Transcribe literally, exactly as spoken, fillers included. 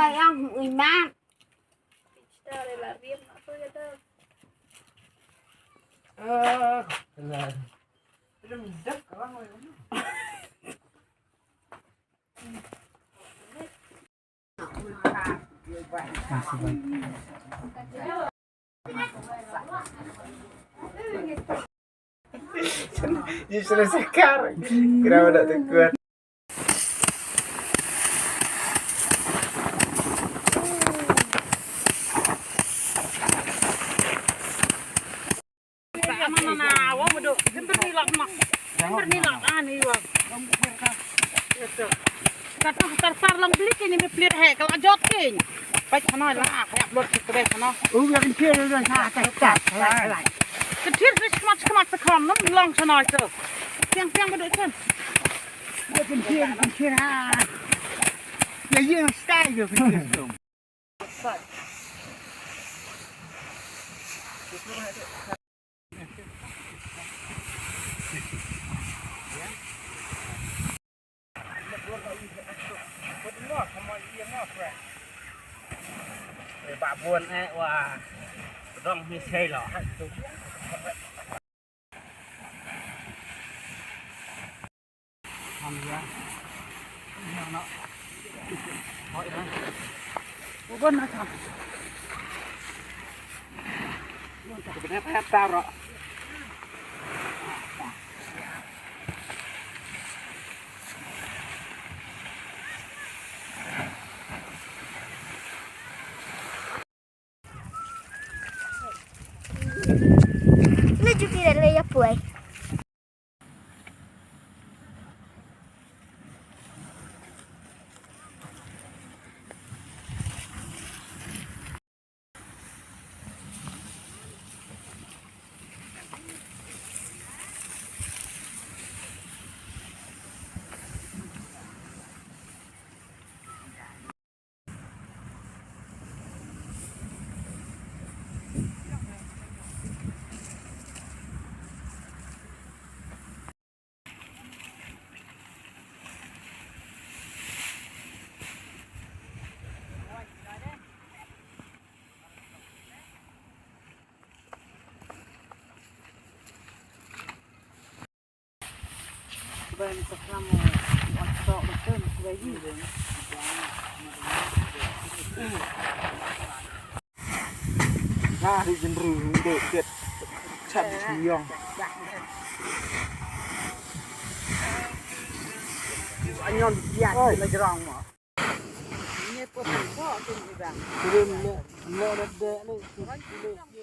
Yang ui mat. Ji sila sakar. Kira dak tekut. Kata tar tar lang beli kini me pelit he kalau jot kini. Baik sana lah, kayak blot kita baik sana. Oh, yang kecil dah sana, tak tak. Kecil tu sekemat sekemat sekam, nam lang sana itu. Tiang tiang bedok kan. Dia kecil, kecil ha. Ya, ya, sky tu, kecil tu. Ba bun eh wa dong mi sei lo. Ni juga le ya puai. Ban sa kram wan tok betul lagi. Nah, di jendru dek ket. Chat di sini yong. Anyon biat na jerang mah. Ini pun kok tu ni bang. Turun le, le dek ni.